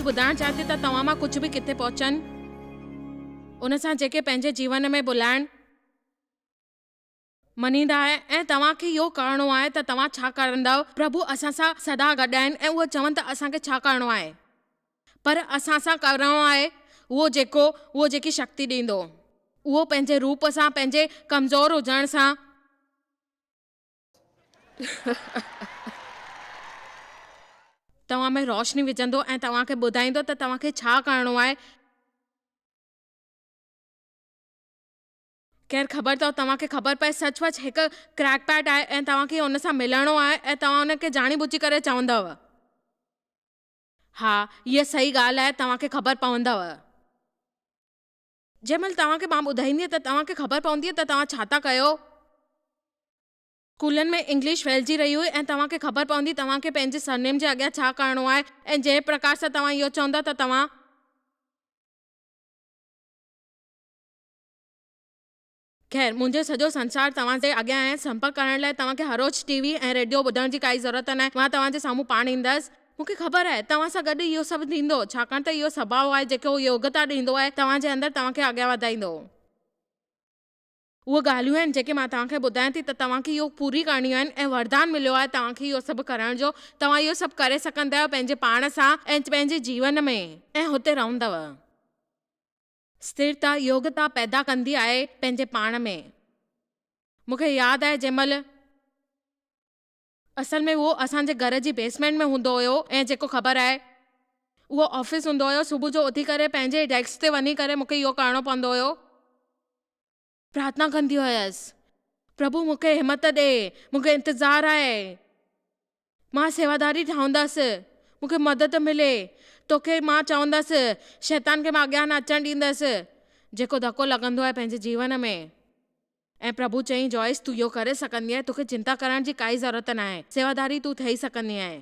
ڪجهه ٻڌائڻ چاهيان ٿي ته توهان مان ڪجهه به ڪٿي پهچن ان سان جيڪي پنهنجي جيون ۾ ڀلائڻ مڃيندا آهي ۽ توهان کي اهو ڪرڻو آهي ته توهان ڇا ڪرندؤ؟ پرڀو اسان سان سدا گڏ آهن ۽ اهو چون ته اسان کي ڇا ڪرڻو آهي؟ پر اسان سان ڪرڻو آهي اهو جيڪو اهو جيڪي شڪتي ڏيندو. اهو پنهنجي روپ سان پنهنجي ڪمزور هجڻ سان. توهان ۾ روشني وجهندو ۽ توهان کي ٻڌائيندو ته توهان کي ڇا ڪرڻو آهي. خير خبر اٿو توهان کي خبر پئي سچ پچ هڪ ڪريڪ پيٽ آهي ۽ توهان کي ان سان ملڻو آهي ۽ توهان ان کي ڄاڻي ٻجهي ڪري چوندؤ. ها هيء صحيح ڳالهه آهي توهان کي خبر پوندؤ. جنهن مهل توهان کي مان ٻڌائينديس ته توهان کي خبر پوندي ته توهان ڇا ٿا ڪيو. اسڪولن ۾ انگلش ڦهلجي رهي هئي ۽ توهان کي خبر پوندي توهان کي پنهنجي سرنيم جي اڳيان ڇا ڪرڻو آهي ۽ جنهن پرڪار سان توهان اهو چوندا ته توهان. خير، منهنجو سڄو سنسار توهان جي اڳيان آهي. سمپرڪ ڪرڻ لاء توهان کي هر روز ٽي وي ۽ ريڊيو ٻڌڻ جي ڪائي ضرورت ناهي. مان توهان جي سامهون پاڻ ايندس. مون کي خبر آهي، توهان سان گڏ اهو سڀ ٿيندو، ڇاڪاڻ ته اهو سڀاء آهي جيڪو يوگتا ڏيندو آهي، توهان جي اندر توهان کي اڳيان وڌائيندو. اهي ڳالهيون آهن جيڪي مان توهان کي ٻڌايان ٿي ته توهان کي اهو پوري ڪرڻيون آهن ۽ وردان مليو آهي توهان کي اهو سڀ ڪرڻ جو. توهان اهو سڀ ڪري سگهندا آهيو پنهنجي پاڻ سان ۽ پنهنجي جيون ۾. ۽ هتي رهندؤ. اسٿرتا يوگتا پيدا ڪندي آهي پنهنجي پاڻ ۾. مون کي ياد آهي جنهن مهل. اصل ۾ اهو اسان جي گهر جي بيسمينٽ ۾ هوندو هيو ۽ جيڪو خبر آهي اهو آفيس هوندو هيو صبح جو اٿي ڪري پنهنجي ڊيسڪ تي وڃي ڪري مون کي اهو ڪرڻو پوندو هيو. پرارٿنا ڪندي هيس پرڀو مون کي همت ڏي مون کي انتظار آهي. مان سيواداري ٺهندس، مون کي مدد ملي، توکي مان چوندس، شيطان کي مان اڳيان نه اچڻ ڏيندس، جيڪو ڌڪو لڳندو آهي پنهنجي جيون ۾. ۽ پرڀو چيائين، جوائس، تون اهو ڪري سگهندي آهين، توکي چنتا ڪرڻ جي ڪائي ضرورت ناهي، سيواداري تون ٺهي سگهندي آهين.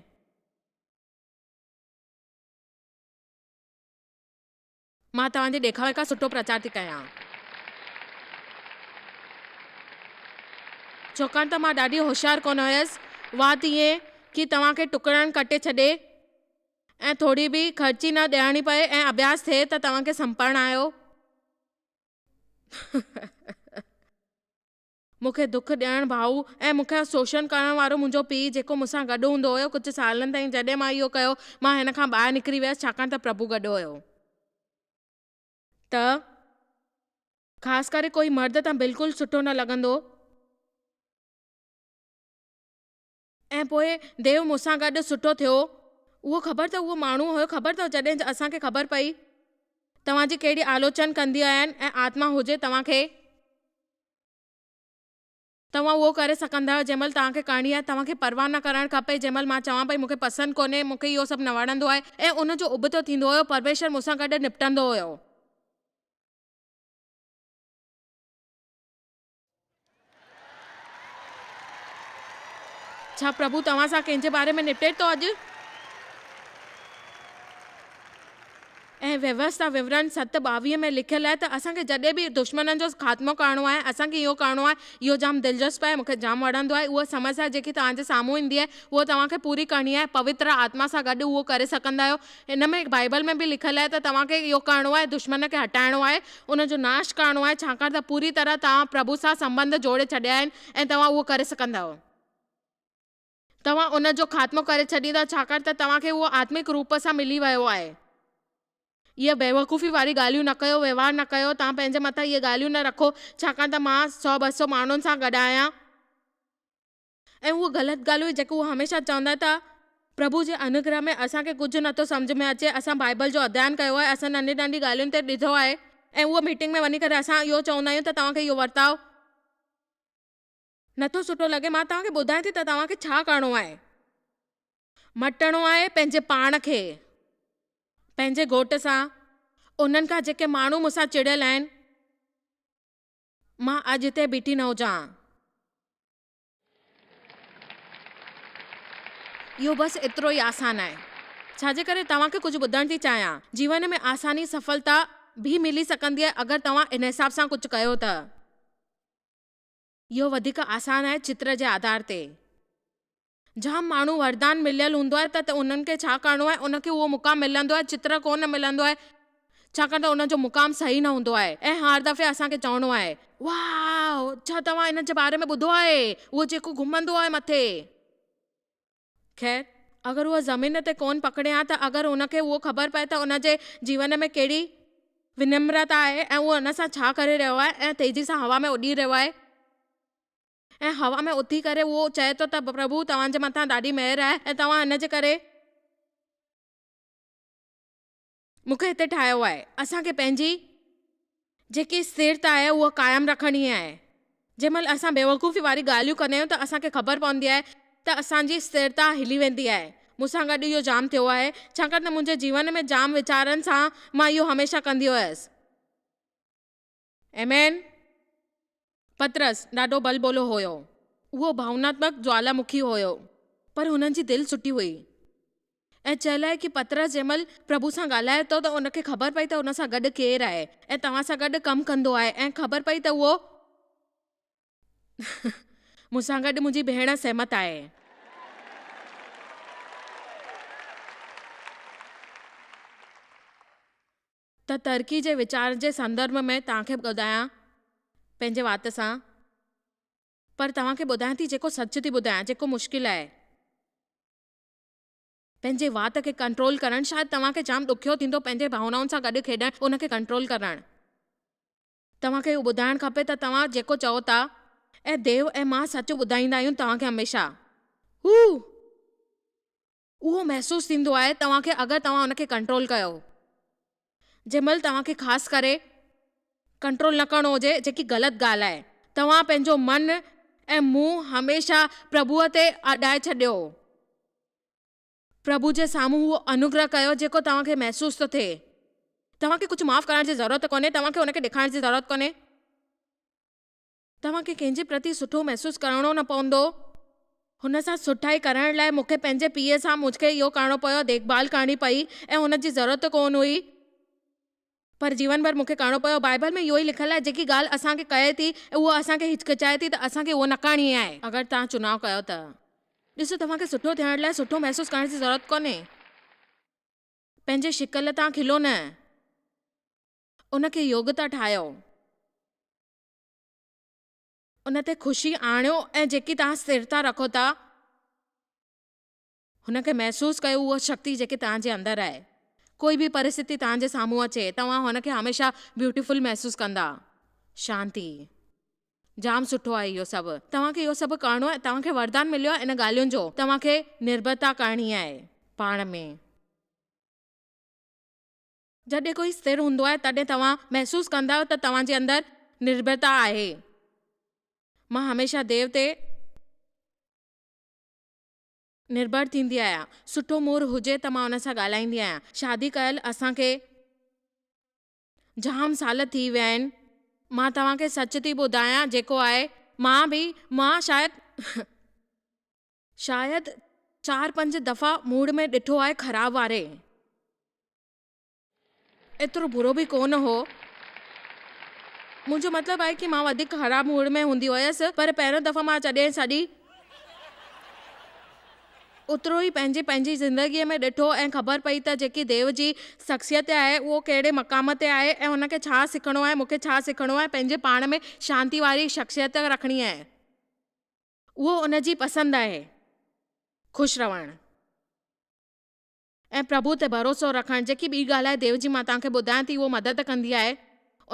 مان توهان جي ڏيکاوي کان سٺو پرچار ٿي ڪيان. ڇاڪاڻ ته مان ڏاڍي هوشيار ڪونه هيس. وات ائين ڪي توهان کي ٽڪڙن ڪٽي ڇڏي ۽ ٿوري به خرچي نه ڏيڻي پئي ۽ اڀياس ٿئي ته توهان کي سنپرڻ آيو. مون کي دک ڏيڻ ڀائو ۽ مون کان شوشڻ ڪرڻ وارو منهنجو پيء جيڪو مون سان گڏ هوندو هيو ڪجهه سالن تائين جڏهن مان اهو ڪيو مان هن کان ٻاهر نڪري ويس ڇاڪاڻ ته پرڀو گڏ هيو ته خاص ڪري ڪوئي مرد ته بلڪل سٺو نه لڳندو. ۽ پوء ديو مون سان گڏ سٺو ٿيو. اهو خبر اٿو اهو ماڻهو هيو خبر اٿو جڏهن اسان کي خبر پئي توهان جي ڪهڙي آلوچن ڪندي آهن ۽ آتما هجي توهان کي توهان اهو ڪري سگهندا آهيو جنهن مهل توهان کي ڪرڻي آهي توهان کي پرواهه نه ڪرڻ کپي جنهن مهل مان چوان پئي مون کي پسند ڪونهي مون کي اهو سڀ نه وڻندو آهي ۽ ان جو ابتو ٿيندو هيو پرميشور مون سان گڏ نپٽندو هيو. ڇا پرڀو توهان سان ڪنهن جي باري ۾ نپٽي ٿو اڄ؟ ۽ ويوسٿا وورڻ 7:22 ۾ لکيل آهي ته اسان کي جڏهن به دشمنن جو خاتمو ڪرڻو آهي اسان کي اهو ڪرڻو آهي اهو جام دلچسپ آهي مون کي جام وڻندو آهي اها سمسيا جيڪي توهان جي سامهون ايندي آهي اها توهان کي پوري ڪرڻي آهي پوتر آتما سان گڏ اهو ڪري سگهندا آهيو هن ۾ بائيبل ۾ به لکيل آهي ته توهان کي اهو ڪرڻو آهي، دشمن کي هٽائڻو آهي، ان جو ناش ڪرڻو آهي، ڇاڪاڻ ته پوري طرح توهان پرڀو سان سنٻنڌ جوڙي ڇڏيا آهن ۽ توهان اهو ڪري سگهندؤ. توهان ان جو خاتمو ڪري ڇڏيندا، ڇاڪاڻ ته توهان کي اهو آتمڪ روپ سان ملي ويو آهي. اهي بيوقوفي واري ڳالهيون نه ڪيو، وهنوار نه ڪيو، توهان پنهنجي مٿان اهي ڳالهيون نه رکو، ڇاڪاڻ ته مان سؤ ٻه سؤ ماڻهن سان گڏ آهيان. ۽ اهو غلط ڳالهه هئي جيڪو هو هميشه چوندا ته پرڀو جي انوگره ۾ اسان کي ڪجهه نٿو سمجهه ۾ اچي اسان بائيبل جو اڌيان ڪيو آهي اسان ننڍي ننڍي ڳالهين تي ڏٺو آهي ۽ اهو ميٽنگ ۾ وڃي ڪري اسان اهو چوندا آهيون ته توهان کي اهو ورتاء نٿو سٺو لڳي مان توهان کي ٻڌايان ٿي ته توهان کي ڇا ڪرڻو آهي مٽڻو آهي پنهنجي پاڻ کي پنهنجي گهوٽ سان انهن کان جيڪي ماڻهو مون سان چڙيل آهن مان اڄ هتي بيٺي نه هجان. اهو بس ايترو ئي آسان آهي. ڇا جي ڪري توهان کي ڪجهه ٻڌڻ ٿي چاهيان. جيون ۾ آساني سڦلتا به ملي سگهندي آهي اگر توهان ان حساب سان ڪجهه ڪيو ته. اهو وڌيڪ آسان آهي چتر جي آڌار تي. جام ماڻهو وردان مليل هوندو آهي ته انهن کي ڇا ڪرڻو آهي ان کي اهو مقام ملندو آهي چتر ڪونه ملندو آهي ڇاڪاڻ ته ان جو مقام صحيح نه هوندو آهي ۽ هر دفعي اسان کي چوڻو آهي واء ڇا توهان ان جي باري ۾ ٻڌو آهي اهو جيڪو گهمندو آهي مٿي. خير اگر اهو زمين تي ڪونه پڪڙي ها ته اگر ان کي اهو خبر پئي ته ان جي جيون ۾ ڪهڙي ونمرتا آهي ۽ اهو ان سان ڇا ڪري رهيو آهي ۽ تيزي سان هوا ۾ اڏي رهيو آهي. ۽ هوا ۾ اٿي ڪري اهو چئي ٿو ته پرڀو توهان جي مٿان ڏاڍي مهر آهي ۽ توهان هن جي ڪري مون کي هتي ٺاهيو آهي. اسان کي پنهنجي جيڪي اسٿرتا آهي اها قائم رکڻي آهي. جنهن مهل اسان بيوقوفي واري ڳالهيون ڪندا آهيون ته اسان کي خبر پوندي آهي ته اسان جي اسٿرتا هلي ويندي آهي. مون سان گڏ اهو جام ٿيو آهي ڇاڪاڻ ته منهنجي جيون ۾ جام ويچارن سان مان اهو هميشه ڪندي هيس. آمين. پطرس ڏاڍو بل بولو هيو. اهو ڀاوناتمڪ جوالامکي هيو. پر هن جي دل سٺي هئي. ۽ چيل آهي ڪي پطرس جنهن مهل پرڀو سان ڳالهائي ٿو ته ان کي خبر پئي ته ان سان گڏ ڪير آهي ۽ توهان سان گڏ ڪم ڪندو آهي ۽ خبر پئي ته اهو مون سان گڏ منهنجي ڀيڻ سهمت آهي. ته ترقي جي ويچار جي سندرڀ ۾ توهان کي ٻڌايان پنهنجي وات سان پر توهان کي ٻڌايان ٿي جيڪو سچ ٿي ٻڌايان جيڪو مشڪل آهي. پنهنجي وات کي ڪنٽرول ڪرڻ شايد توهان کي جام ڏکيو ٿيندو پنهنجي ڀاونائن سان گڏ کيڏڻ ان کي ڪنٽرول ڪرڻ. توهان کي اهو ٻڌائڻ کپي ته توهان جيڪو چئو ٿا ۽ ديو ۽ مان سچ ٻڌائيندا آهيون توهان کي هميشه. هو. اهو محسوس ٿيندو آهي توهان کي اگر توهان ان کي ڪنٽرول ڪيو. جنهن مهل توهان کي خاص ڪري ڪنٽرول نه ڪرڻو هجي جيڪي غلط ڳالهه آهي. توهان پنهنجو من ۽ منهن هميشه پرڀوء تي اڏائي ڇڏيو. پرڀو جي سامهون اهو انوگره ڪيو جيڪو توهان کي محسوس ٿو ٿئي. توهان کي ڪجهه معاف ڪرڻ جي ضرورت ڪونهي، توهان کي ان کي ڏيکارڻ جي ضرورت ڪونهي. توهان کي ڪنهن جي پرتي سٺو محسوس ڪرڻو نه پوندو. هن سان سٺائي ڪرڻ لاء مون کي پنهنجي پيء سان مون کي اهو ڪرڻو پيو، ديک ڀال ڪرڻي پئي ۽ هن جي ضرورت ڪونه هئي. پر جيون ڀر مون کي ڪرڻو پيو. بائيبل ۾ اهو ئي لکيل آهي، جيڪي ڳالهه اسان کي ڪهي ٿي ۽ اهو اسان کي هچڪچائي ٿي ته اسان کي اهو نه ڪرڻي آهي. اگر توهان چناء ڪيو ته. ڏسو توهان کي سٺو ٿيڻ لاء سٺو محسوس ڪرڻ جي ضرورت ڪونهي. پنهنجي شڪل تان کلو نه. ان کي يوگتا ٺاهيو. ان تي خوشي آڻيو ۽ جيڪي توهان اسٿرتا رکو ٿا، هن کي محسوس ڪيو اها شڪتي جيڪي توهان جي اندر آهي. ڪوئي به پرسٿتي توهان جي سامهون اچي، توهان هن کي هميشه بيوٽيفل محسوس ڪندا. شانتي. جام سٺو آهي اهو سڀ. توهان کي اهو سڀ ڪرڻو آهي، توهان کي وردان مليو آهي ان ڳالهين جو، توهان کي نرڀرتا ڪرڻي آهي پاڻ ۾. جڏهن ڪوئي اسٿر هوندو آهي تڏهن توهان محسوس ڪندا آهيو ته توهان جي اندر نرڀرتا آهي. مان هميشه ديو تي نرڀر ٿيندي آهيان. سٺو مور هجي ته مان ان سان ڳالهائيندي آهيان. شادي ڪيل اسان کي جام سال ٿي ويا آهن. مان توهان کي سچ ٿي ٻڌايان جيڪو آهي مان به مان شايد شايد چار پنج دفعا موڊ ۾ ڏٺو آهي خراب واري. ايترو برو به ڪونه هو. منهنجو مطلب آهي ڪي مان وڌيڪ خراب موڊ ۾ هوندي هيس پر پهريون دفعو مان جڏهن سڄي اوترو ئي پنهنجي پنهنجي زندگيء ۾ ڏٺو ۽ خبر پئي ته جيڪي ديو جي شخصيت آهي اهو ڪهڙي مقام تي آهي ۽ هن کي ڇا سکڻو آهي مون کي ڇا سکڻو آهي پنهنجي پاڻ ۾ شانتي واري شخصيت رکڻي آهي اهو ان جي پسند آهي خوش رهڻ. ۽ پرڀو تي ڀروسو رکڻ، جيڪي ٻي ڳالهه آهي ديو جي مان توهان کي ٻڌايان ٿي اهو مدد ڪندي آهي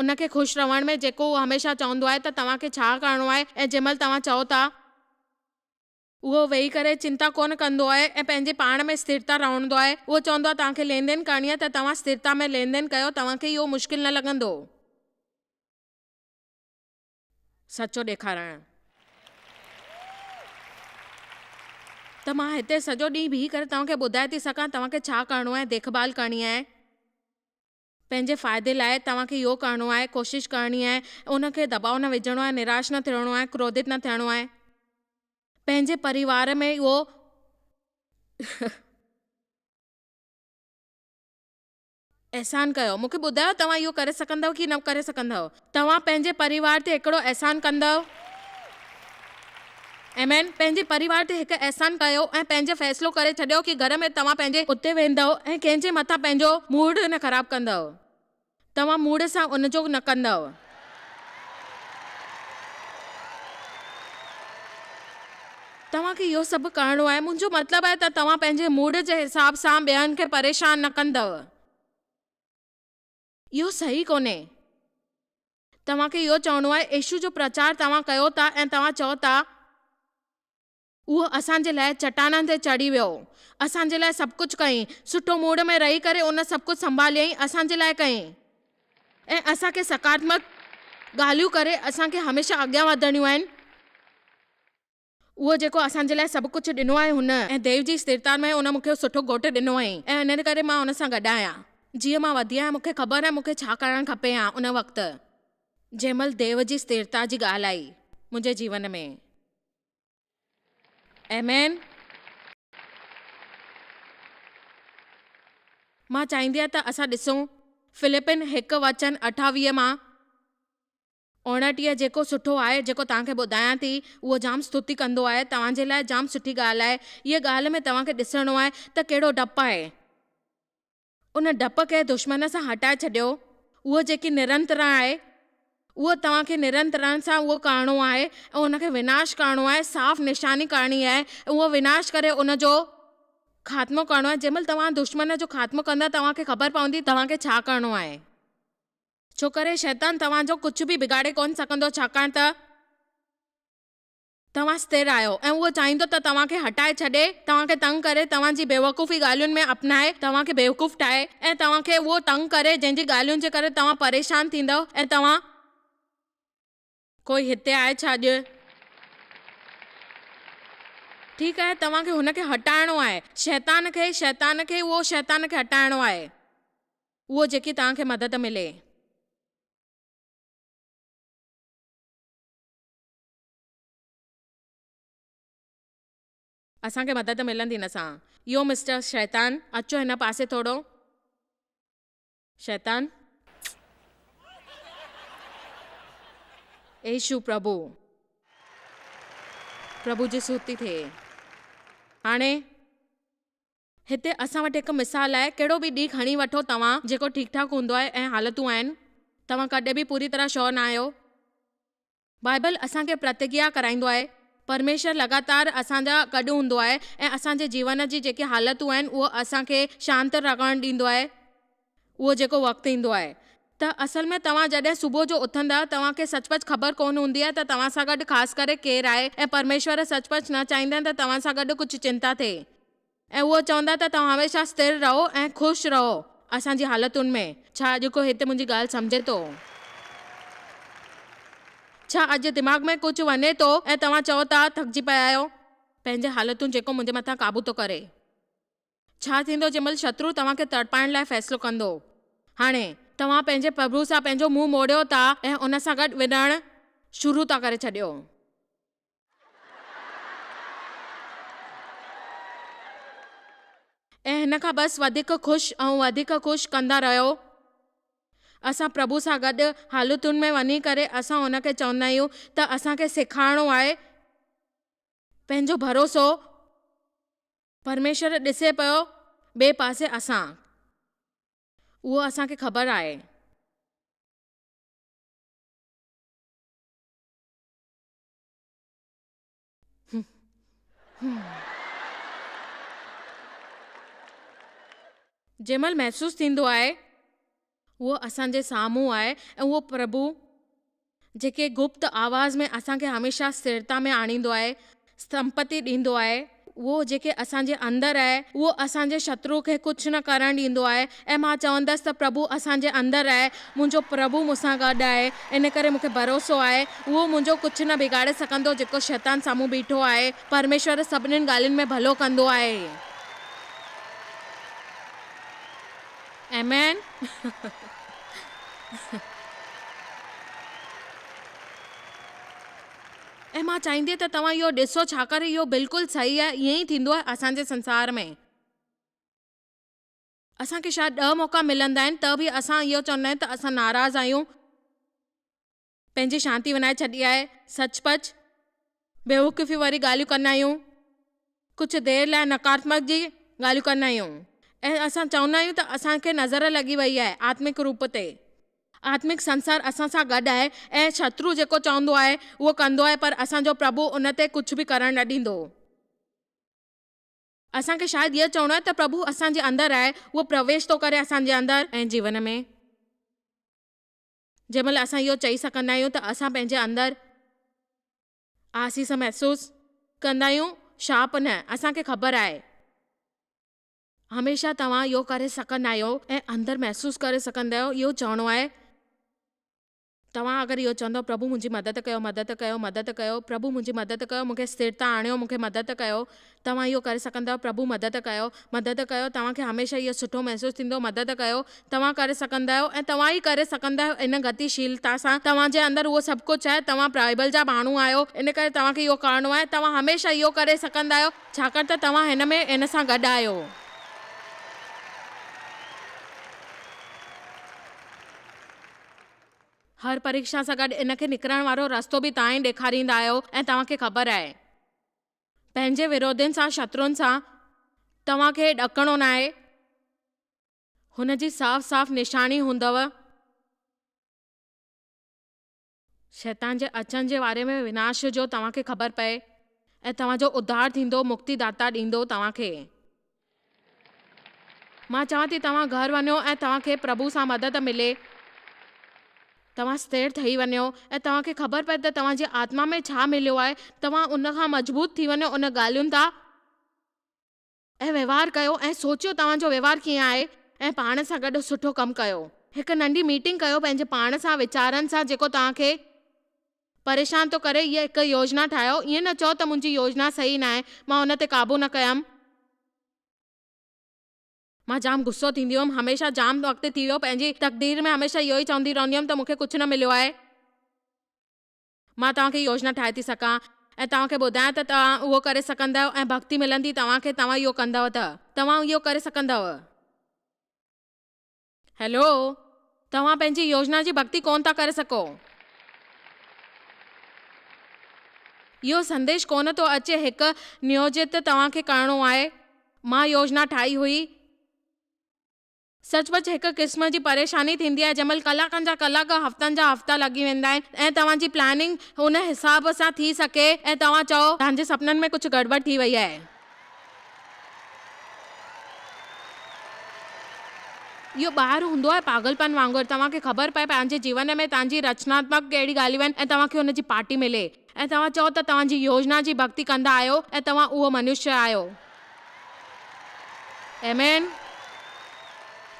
ان کي خوش رهڻ ۾ جيڪو هو هميشه چوندو آهي ته توهان کي ڇا ڪرڻو آهي ۽ جنهن مهل توهان چئو ٿا اهو ويهي ڪري چنتا ڪونه ڪندو آهي ۽ پنهنجي پاڻ ۾ اسٿرتا رهندو آهي اهو چوندو آهي توهان کي لين دين ڪرڻي آهي ته توهان اسٿرتا ۾ لين دين ڪيو توهان کي اهو مشڪل نه لڳندو. سچو ڏيکارڻ ته مان هتي سڄو ڏينهن بيهي ڪري توهان کي ٻڌائي ٿي سگهان توهان کي ڇا ڪرڻو آهي ديک ڀال ڪرڻي آهي پنهنجي فائدي لاء توهان کي اهو ڪرڻو آهي ڪوشش ڪرڻي آهي ان کي دٻاء نه وجهڻو آهي نراش نه ٿيڻو آهي ڪروڌت نه ٿيڻو آهي پنهنجي پريوار ۾ اهو احسان ڪيو. مون کي ٻڌايو توهان اهو ڪري سگهندؤ ڪي نه ڪري سگهندؤ. توهان پنهنجي پريوار تي هڪڙو احسان ڪندؤ. آمين. پنهنجي پريوار تي هڪ احسان ڪيو ۽ پنهنجي فيصلو ڪري ڇڏيو ڪي گهر ۾ توهان پنهنجي اتي ويندؤ ۽ ڪنهن جي مٿان پنهنجو موڊ نه خراب ڪندؤ. توهان موڊ سان ان جو نه ڪندؤ. توهان کي اهو سڀ ڪرڻو آهي. منهنجو مطلب آهي ته توهان پنهنجي موڊ جي حساب سان ٻين کي پريشان نه ڪندؤ. اهو صحيح ڪونهي. توهان کي اهو چوڻو آهي، يسوع جو پرچار توهان ڪيو ٿا ۽ توهان چئو ٿا، اهو اسان جي لاء چٽانن تي چڙهي ويو، اسان جي لاء سڀ ڪجهه ڪيائين، سٺو موڊ ۾ رهي ڪري ان سڀ ڪجهه سنڀاليائين، اسان جي لاء ڪيائين. ۽ اسان کي سڪارتمڪ ڳالهيون ڪري اسان کي هميشه اڳيان وڌڻيون آهن. اهو جيڪو اسان جي لاء سڀ ڪجهه ڏنو آهي هن ۽ ديو جي اسٿرتا ۾ ان مون کي سٺو گهوٽ ڏنو آهي ۽ ان ڪري مان ان سان گڏ آهيان. جيئن مان وڌي آهيان مون کي خبر آهي مون کي ڇا ڪرڻ کپي ها ان وقت جنهن مهل ديو جي اسٿرتا جي ڳالهه آئي منهنجي جيون ۾. آمين. مان چاهيندي آهيان ته اسان ڏسون فلپين هڪ وچن 28 مان. 29 جيڪو سٺو آهي، جيڪو توهان کي ٻڌايان ٿي، اهو جام ستوتي ڪندو آهي، توهان جي لاء جام سٺي ڳالهه آهي. هيء ڳالهه ۾ توهان کي ڏسڻو آهي ته ڪهڙو ڊپ آهي. ان ڊپ کي دشمن سان هٽائي ڇڏيو. اهو جيڪي نرنترڻ آهي، اهو توهان کي نرنترڻ سان اهو ڪرڻو آهي ۽ ان کي وناش ڪرڻو آهي، صاف نشاني ڪرڻي آهي ۽ اهو وناش ڪري ان جو خاتمو ڪرڻو آهي. جنهن مهل توهان دشمن جو خاتمو ڪندا، توهان کي خبر پوندي توهان کي ڇا ڪرڻو آهي. ڇو ڪري شيطان توهان جو ڪجهه به بگاڙي ڪونه سگهندو ڇاڪاڻ ته توهان ستر آهيو ۽ اهو چاهيندو ته توهان کي هٽائي ڇڏي، توهان کي تنگ ڪري، توهان جي بيوقوفي ڳالهين ۾ اپنائي، توهان کي بيوقوف ٺاهي ۽ توهان کي اهو تنگ ڪري جنهن جي ڳالهين جي ڪري توهان پريشان ٿيندؤ ۽ توهان ڪوئي هتي آهي ڇا اڄ؟ ٺيڪ آهي، توهان کي هن کي هٽائڻو آهي. شيطان کي، شيطان کي، اهو شيطان کي هٽائڻو آهي. اهو جيڪي توهان کي مدد ملي. اسان کي مدد ملندي هن سان. اهو مسٽر شيطان، اچو هن پاسي ٿورو. شيطان، يسوع پرڀو، پرڀو جي ستي ٿئي. هاڻي هتي اسان وٽ هڪ مثال آهي، ڪهڙو به ڏينهن کڻي وٺو توهان جيڪو ٺيڪ ٺاڪ هوندو آهي ۽ حالتون آهن، توهان ڪڏهن به پوري طرح شور نه آهيو. بائبل اسان کي پرتگيا ڪرائيندو آهي. پرميشور لڳاتار اسان جا گڏ هوندو آهي ۽ اسان جي جيون جي جيڪي حالتون آهن اهو اسان کي شانت رهڻ ڏيندو آهي. اهو جيڪو وقت ايندو آهي ته اصل ۾ توهان جڏهن صبح جو اٿندا توهان کي سچ پچ خبر ڪونه هوندي آهي ته توهان سان گڏ خاص ڪري ڪير آهي ۽ پرميشور سچ پچ نه چاهيندا آهن ته توهان سان گڏ ڪجهه چنتا ٿئي. ۽ اهو چوندا ته توهان هميشه ستر رهو ۽ خوش رهو اسان جي حالتن ۾. ڇا اڄ ڪو هتي منهنجي ڳالهه سمجهي ٿو؟ ڇا اڄ دماغ ۾ ڪجهه وڃي ٿو ۽ توهان چئو ٿا ٿڪجي پيا آهيو؟ پنهنجي حالتن جيڪو منهنجي مٿان قابو ٿو ڪري. ڇا ٿيندو جنهن مهل شترو توهان کي تڙپائڻ لاء فيصلو ڪندو؟ هاڻي، توهان پنهنجي پرڀو سان پنهنجو منهن موڙيو ٿا ۽ ان سان گڏ وڙهڻ شروع ٿا ڪري ڇڏيو. ۽ هن کان بس وڌيڪ خوش ۽ وڌيڪ خوش ڪندا رهيو. اسان پرڀو سان گڏ حالتن ۾ وڃي ڪري اسان هن کي چوندا آهيون ته اسان کي سيکارڻو آهي پنهنجو ڀروسو پرميشور ڏسي پيو ٻئي پاسي اسان اهو اسان کي خبر آهي. جنهن مهل محسوس ٿيندو آهي اهو اسان جي سامهون آهي ۽ اهو پرڀو جيڪي گپت آواز ۾ اسان کي هميشه سٿرتا ۾ آڻيندو آهي، سمپتي ڏيندو آهي، اهو جيڪي اسان جي اندر آهي، اهو اسان جي شترو کي ڪجهه نه ڪرڻ ڏيندو آهي ۽ مان چوندس ته پرڀو اسان جي اندر آهي، منهنجو پرڀو مون سان گڏ آهي، ان ڪري مون کي ڀروسو آهي، اهو منهنجو ڪجهه نه بگاڙي سگهندو جيڪو شيطان سامهون بيٺو آهي، پرميشور سڀنين ڳالهين ۾ ڀلو ڪندو آهي. آمين. ۽ مان چاهيندي ته توهان اهو ڏسو ڇاڪاڻ اهو بلڪل صحيح آهي ائين ئي ٿيندو آهي اسان جي سنسار ۾. اسان کي شايد ڏهه موقعا ملندا آهن ته به اسان اهو چوندا آهيون ته اسان ناراض آهيون پنهنجي شانتي وڃائي ڇڏي آهي سچ پچ بيوقوفي واري ڳالهيون ڪندا آهيون، ڪجهه دير لاء نڪارتمڪ جي ڳالهيون ڪندا آهيون ۽ اسان چوندا آهيون ته اسان کي نظر لڳي وئي آهي آتمڪ روپ تي. آتمڪ سنسار اسان سان گڏ آهي ۽ شترو جيڪو چوندو آهي اهو ڪندو آهي پر اسان جو پرڀو ان تي ڪجهه به ڪرڻ نه ڏيندو. اسان کي شايد اهو چوڻو آهي ته پرڀو اسان جي اندر آهي، اهو پرويش ٿو ڪري اسان جي اندر ۽ جيون ۾. جنهن مهل اسان اهو چئي سگهندا آهيون ته اسان پنهنجي اندر آسيس محسوس ڪندا آهيون، شاپ نه، اسان کي خبر آهي. هميشه توهان اهو ڪري سگهندا آهيو ۽ اندر محسوس ڪري سگهندا آهيو اهو چوڻو آهي. توهان اگر اهو چوندؤ پرڀو منهنجي مدد ڪيو، مدد ڪيو، مدد ڪيو، پرڀو منهنجي مدد ڪيو، مون کي اسٿرتا آڻيو، مون کي مدد ڪيو، توهان اهو ڪري سگهندا آهيو، پرڀو مدد ڪيو، مدد ڪيو، توهان کي هميشه اهو سٺو محسوس ٿيندو، مدد ڪيو، توهان ڪري سگهندا آهيو ۽ توهان ئي ڪري سگهندا آهيو ان گتي شيلتا سان توهان جي اندر اهو سڀ ڪجهه آهي، توهان بائيبل جا ماڻهو آهيو، ان ڪري توهان کي اهو ڪرڻو آهي، توهان هميشه اهو ڪري سگهندا آهيو، ڇاڪاڻ ته توهان هن ۾ هن سان گڏ آهيو. هر پريکشا سان گڏ ان کي نڪرڻ وارو رستو به توهان ئي ڏيکاريندا آهيو ۽ توهان کي خبر آهي. پنهنجي وروڌين سان شترن سان توهان کي ڏڪڻو ناهي. هن جي صاف صاف نشاني هوندؤ. شيطان جي اچڻ جي باري ۾ وناش جو توهان کي خبر پئي ۽ توهان جو اڌار ٿيندو مڪتي داتا ڏيندو توهان کي. مان چوان ٿي توهان گهر وڃو ۽ توهان کي پرڀو سان مدد ملي. توهان سٿير ٿئي وڃو ۽ توهان کي خبر پئي ته توهان جي آتما ۾ ڇا مليو آهي توهان ان کان مضبوط ٿي وڃو ان ڳالهين تان. ۽ وهنوار ڪيو ۽ سوچيو توهان جو وهنوار ڪيئن آهي ۽ پاڻ سان گڏ سٺو ڪم ڪيو. هڪ ننڍي ميٽنگ ڪيو پنهنجي پاڻ سان ويچارن سان جيڪو توهان کي پريشان ٿو ڪري هيء هڪ يوجنا ٺاهيو ائين نه چئو ته منهنجي يوجنا صحيح ناهي مان ان تي قابو نه ڪيم. مان جام غصو ٿيندي هيم هميشه جام وقت ٿي ويو پنهنجي تقدير ۾ هميشه اهو ئي چوندي رهندي هيم ته مون کي ڪجهه نه مليو آهي. مان توهان کي يوجنا ٺاهي ٿي سگهان ۽ توهان کي ٻڌايان ته توهان اهو ڪري سگهندؤ ۽ ڀڳتي ملندي توهان کي توهان اهو ڪندؤ ته توهان اهو ڪري سگهندؤ. هيلو! توهان پنهنجي يوجنا جي ڀڳتي ڪونه ٿا ڪري سگهو. اهو سنديش ڪونه ٿو اچي هڪ نيوجت توهان کي ڪرڻو آهي. مان يوجنا ٺاهي هئي. سچ پچ هڪ قسم جي پريشاني ٿيندي آهي جنهن مهل ڪلاڪن جا ڪلاڪ هفتن جا هفتا لڳي ويندا آهن ۽ توهان جي پلاننگ ان حساب سان ٿي سگهي ۽ توهان چئو توهان جي سپنن ۾ ڪجهه گڙٻڙ ٿي وئي آهي. اهو ٻاهر هوندو آهي پاڳلپن وانگر توهان کي خبر پئي پنهنجي جيون ۾ توهان جي رچناتمڪ ڪهڙي ڳالهيون آهن ۽ توهان کي ان جي پارٽي ملي ۽ توهان چئو ته توهان جي يوجنا جي ڀڳتي ڪندا آهيو ۽ توهان اهو منشيه آهيو. آمين.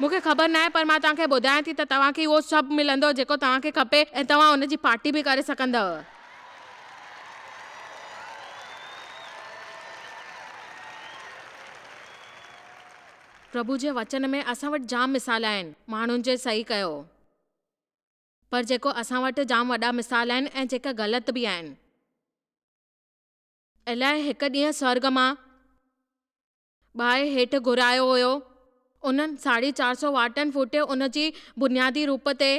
مون کي خبر ناهي پر مان توهان کي ٻڌايان ٿي ته توهان کي اهو سڀ ملندو جيڪو توهان کي کپي ۽ توهان ان جي پارٽي به ڪري سگهندؤ. پرڀو جي وچن ۾ اسان وٽ جام مثال آهن ماڻهن جي صحيح ڪيو پر جيڪو اسان وٽ جام وڏا مثال آهن ۽ جيڪا غلط به آهن. الائي هڪ ڏينهن سورڳ مان باهه هيٺ گهرايو هيو. انهن ساڍي 400 واٽن ڦوٽي ان جي بنيادي روپ تي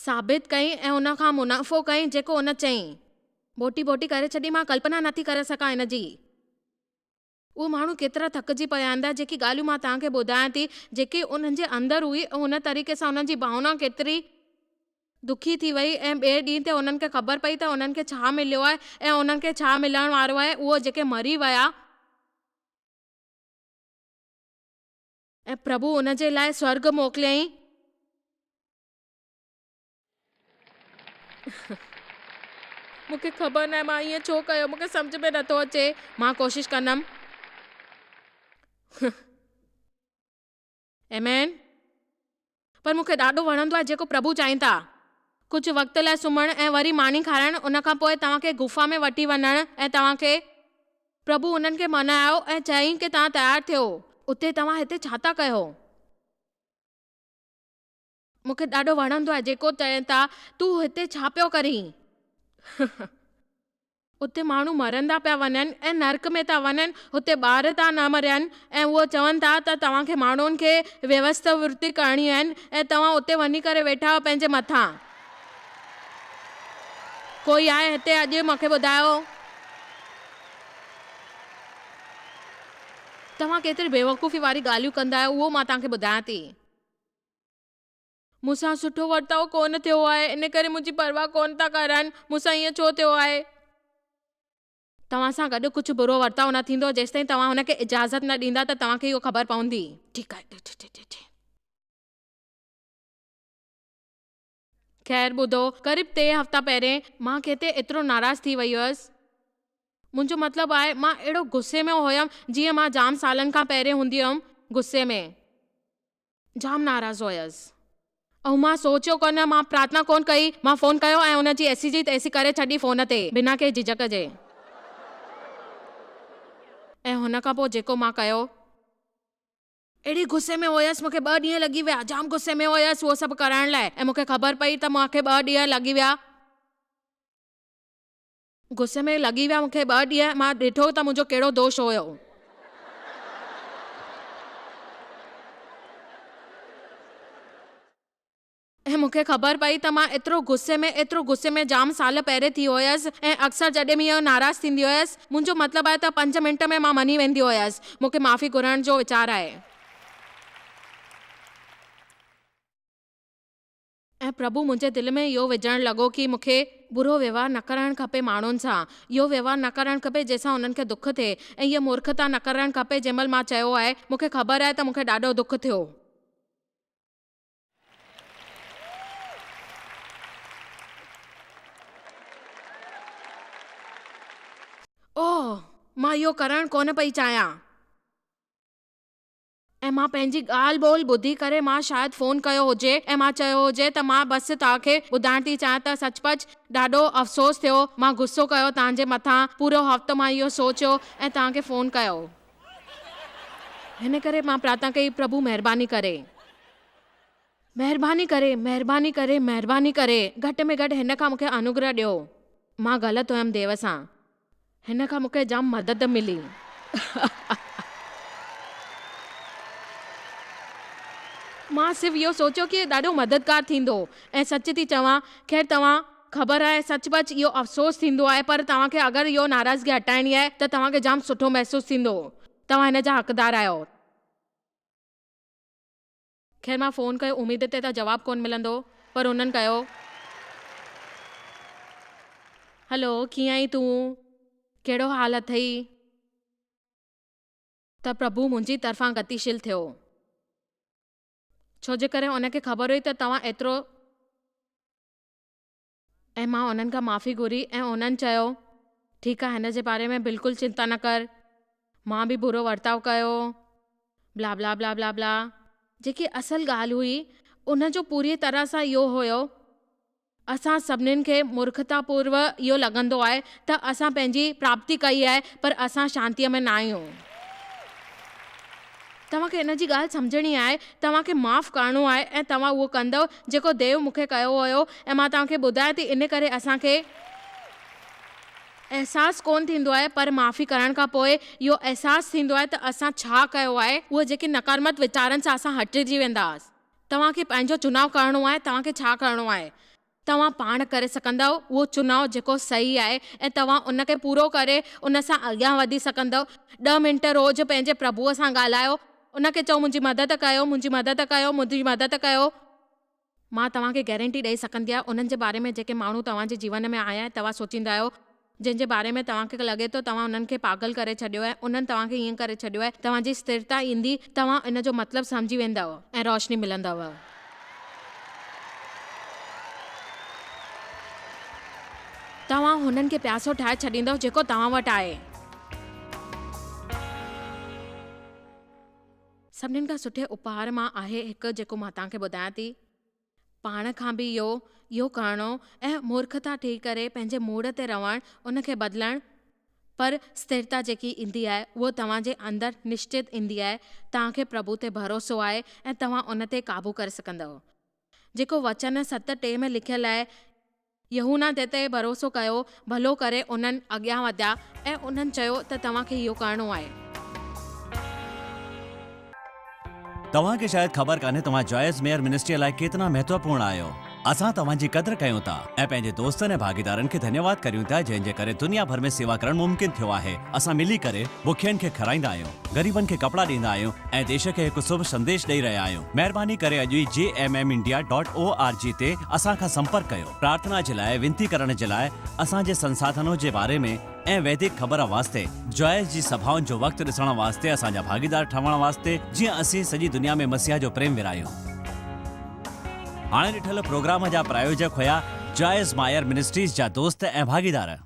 ثابت ڪئي ۽ ان کان منافعو ڪئي جيڪو ان چئين. ٻوٽي ٻوٽي ڪري ڇڏي مان ڪلپنا نٿي ڪري سگهان ان جي. اهي ماڻهو ڪيترا ٿڪجي پيا هوندا جيڪي ڳالهيون مان توهان کي ٻڌايان ٿي جيڪي انهن جي اندر هئي ۽ ان طريقي سان انهن جي ڀاونا ڪيتري دکي ٿي وئي ۽ ٻئي ڏينهن تي انهن کي خبر پئي ته انهن کي ڇا مليو آهي ۽ انهن کي ڇا ملڻ وارو آهي اهو جيڪي مري ويا ۽ پرڀو ان جي لاء سورڳ موڪليائين. مون کي خبر ناهي مان ائين ڇو ڪيو مون کي سمجهه ۾ نٿو اچي مان ڪوشش ڪندم. آمين. پر مون کي ڏاڍو وڻندو آهي جيڪو پرڀو چاهين ٿا. ڪجهه وقت لاء سمهڻ ۽ وري ماني کارائڻ ان کان پوء توهان کي غفا ۾ وٺي وڃڻ ۽ توهان کي. پرڀو انهن کي منايو ۽ چيائين ڪي توهان تيار ٿيو. اتي توهان هتي ڇا ٿا ڪيو؟ مون کي ڏاڍو وڻندو آهي جيڪو چين ٿا تون هتي ڇا پيو ڪرين؟ اتي ماڻهو مرندا پيا وڃن ۽ نرڪ ۾ ٿا وڃن، هتي ٻار ٿا نه مرن ۽ اهو چون ٿا ته توهان کي ماڻهن کي ويوسٿا ورتي ڪرڻيون آهن ۽ توهان اتي وڃي ڪري ويٺا آهيو پنهنجي مٿان. ڪوئي آهي هتي اڄ مون کي ٻڌايو. توهان ڪيتري بيوقوفي واري ڳالهيون ڪندا آهيو اهو مان توهان کي ٻڌايان ٿي. مون سان سٺو ورتاء ڪونه ٿيو آهي ان ڪري منهنجي پرواهه ڪونه ٿا ڪرن. مون سان ائين ڇو ٿيو آهي؟ توهان سان گڏ ڪجهه برو ورتاء نه ٿيندو جيستائين توهان هن کي اجازت نه ڏيندا ته توهان کي اهو خبر پوندي. ٺيڪ آهي. خير ٻڌو، قريب ٽي هفتا پهرين مان ڪنهن تي ايترو ناراض ٿي وئي هيس. منهنجو مطلب آهي مان اهڙو غصي ۾ هيم جيئن مان جام سالن کان پهرين هوندي هيم غصي ۾. جام ناراض هيس. ۽ مان سوچيو ڪونه، مان پرارٿنا ڪونه ڪئي، مان فون ڪيو ۽ ان جي ايسي جي تيسي ڪري ڇڏي فون تي بنا ڪنهن جهجهڪ جي. ۽ هن کان پوء جيڪو مان ڪيو. اهڙي غصي ۾ هيس مون کي ٻه ڏينهن لڳي ويا جام غصي ۾ هيس اهو سڀ ڪرڻ لاء ۽ مون کي خبر پئي ته مون کي ٻه ڏينهن لڳي ويا غصي ۾ لڳي ويا مون کي ٻه ڏينهن مان ڏٺو ته منهنجو ڪهڙو دوش هيو. ۽ مون کي خبر پئي ته مان ايترو غصي ۾ ايترو غصي ۾ جام سال پهرين ٿي هيس ۽ اڪثر جڏهن به اهو ناراض ٿيندي هيس منهنجو مطلب آهي ته پنج منٽ ۾ مان مڃي ويندي هيس مون کي معافي گهرڻ جو ويچار آهي. ۽ پرڀو منهنجي دل ۾ اهو وجهڻ لڳو ڪي مون کي برو ويوهار نه ڪرڻ کپي ماڻهن سان اهو ويوهار نه ڪرڻ کپي جنهن سان انهن کي دک ٿئي ۽ هيء مورکتا نه ڪرڻ کپي جنهن مهل مان چيو آهي مون کي خبر آهي ته مون کي ڏاڍو دک ٿيو. اوه، مان اهو ڪرڻ ڪونه پئي چاهيان. ۽ مان پنهنجي ڳالهه ٻولهه ٻڌي ڪري مان شايد فون ڪيو هجي ۽ مان چيو هجي ته مان بس توهان کي ٻڌائڻ ٿي چاهيان ته سچ پچ ڏاڍو افسوس ٿيو، مان غصو ڪيو توهان جي مٿان، پورو هفتو مان اهو سوچيو ۽ توهان کي فون ڪيو. هن ڪري مان پرارٿنا ڪئي، پرڀو مهرباني ڪري. مهرباني ڪري، مهرباني ڪري، مهرباني ڪري، گهٽ ۾ گهٽ هن کان مون کي انوگره ڏيو. مان غلط هيم ديو سان. هن کان مون کي جام مدد ملي. مان صرف اهو سوچيو ڪي ڏاڍو مددگار ٿيندو ۽ سچ ٿي چوان، خير توهان خبر آهي سچ پچ اهو افسوس ٿيندو آهي پر توهان کي اگر اهو ناراضگي هٽائڻي آهي ته توهان کي جام سٺو محسوس ٿيندو. توهان هن جا حقدار آهيو. خير مان فون ڪيو اميد تي ته جواب ڪونه ملندو پر انهن ڪيو. هلو ڪيئن آهين تون؟ ڪهڙو حال اٿئي؟ ته پرڀو منهنجي طرفان گتيشيل ٿيو. ڇو جي ڪري ان کي خبر هئي ته توهان ايترو. ۽ مان انهن کان معافي گهري ۽ انهن چيو، ٺيڪ آهي هن جي باري ۾ بلڪل چنتا نه ڪر، مان به برو ورتاء ڪيو، بلا بلا بلا بلا بلا. جيڪي اصل ڳالهه هئي ان جو پوريء طرح سان اهو هيو، اسان سڀنين کي مورکتا پورو اهو لڳندو آهي ته اسان پنهنجي پراپتي ڪئي آهي پر اسان شانتيء ۾ نه آهيون. توهان کي ان جي ڳالهه سمجهڻي آهي، توهان کي معاف ڪرڻو آهي ۽ توهان اهو ڪندؤ جيڪو ديو مون کي ڪيو هيو ۽ مان توهان کي ٻڌايان ٿي ان ڪري اسان کي احساس ڪونه ٿيندو آهي پر معافي ڪرڻ کان پوء اهو احساس ٿيندو آهي ته اسان ڇا ڪيو آهي اهي جيڪي نڪارمت ويچارن سان اسان هٽجي وينداس توهان کي پنهنجو چناء ڪرڻو آهي توهان کي ڇا ڪرڻو آهي توهان پاڻ ڪري سگهندؤ اهو چناء جيڪو صحيح آهي ۽ توهان ان کي پورو ڪري ان سان اڳيان وڌي سگهندؤ. ڏهه منٽ روز پنهنجي پرڀوء سان ڳالهايو. ان کي چئو منهنجي مدد ڪيو، منهنجي مدد ڪيو، منهنجي مدد ڪيو. مان توهان کي گيرنٽي ڏئي سگهندي آهيان انهن جي باري ۾ جيڪي ماڻهو توهان جي جيون ۾ آيا ۽ توهان سوچيندا آهيو جنهن جي باري ۾ توهان کي لڳي ٿو توهان انهن کي پاڳل ڪري ڇڏيو آهي انهن توهان کي ائين ڪري ڇڏيو آهي توهان جي اسٿرتا ايندي توهان ان جو مطلب سمجهي ويندؤ ۽ روشني ملندؤ. توهان هنن کي پياسو ٺاهي ڇڏيندؤ جيڪو توهان وٽ آهي. سڀنين کان سٺي اپهار مان آهي هڪ جيڪو مان توهان کي ٻڌايان ٿي. پاڻ کان به اهو اهو ڪرڻو ۽ مورکتا ٺهي ڪري پنهنجي موڙ تي رهڻ ان کي بدلڻ پر اسٿرتا جيڪي ايندي آهي اهو توهان جي اندر نشچت ايندي آهي توهان کي پرڀو تي ڀروسو آهي ۽ توهان ان تي قابو ڪري سگهندؤ جيڪو وچن 7:3 ۾ لکيل آهي يوحنا تنهن تي ڀروسو ڪيو، ڀلو ڪري انهن اڳيان وڌيا ۽ انهن چيو ته توهان کي اهو ڪرڻو آهي. توهان کي شايد خبر ڪانهي توهان جوائس ميئر منسٽريء لاء ڪيتنا مهتوپورڻ آهيو. اسان توهان جي قدر ڪيون ٿا ۽ پنهنجي دوستن ۽ ڀاڳيدارن کي ڌنيواد ڪريون ٿا جنهن جي ڪري دنيا ڀر ۾ سيوا ڪرڻ ممڪن ٿيو آهي. اسان ملي ڪري بکين کي کارائيندا آهيون، غريبن کي ڪپڙا ڏيندا آهيون ۽ ديش کي هڪ شڀ سنديش ڏئي رهيا آهيون. مهرباني ڪري اڄ ئي J M M India dot O R G تي اسان کان سمپرڪ ڪيو. پرارٿنا جي لاء وينتي ڪرڻ جي لاء اسان جي سنساڌنو جي باري ۾ ۽ ويدڪ خبر واسطي جوائس جي سڀائن جو وقت ڏسڻ واسطي اسان جا ڀاڳيدار ٺهڻ واسطي جيئن اسين سڄي دنيا ۾ مسيح جو پريم ورهايون. هاڻي ڏٺل پروگرام جا پرايوجڪ هيا جوائس مائر منسٽريز جا دوست ۽ ڀاڳيدار.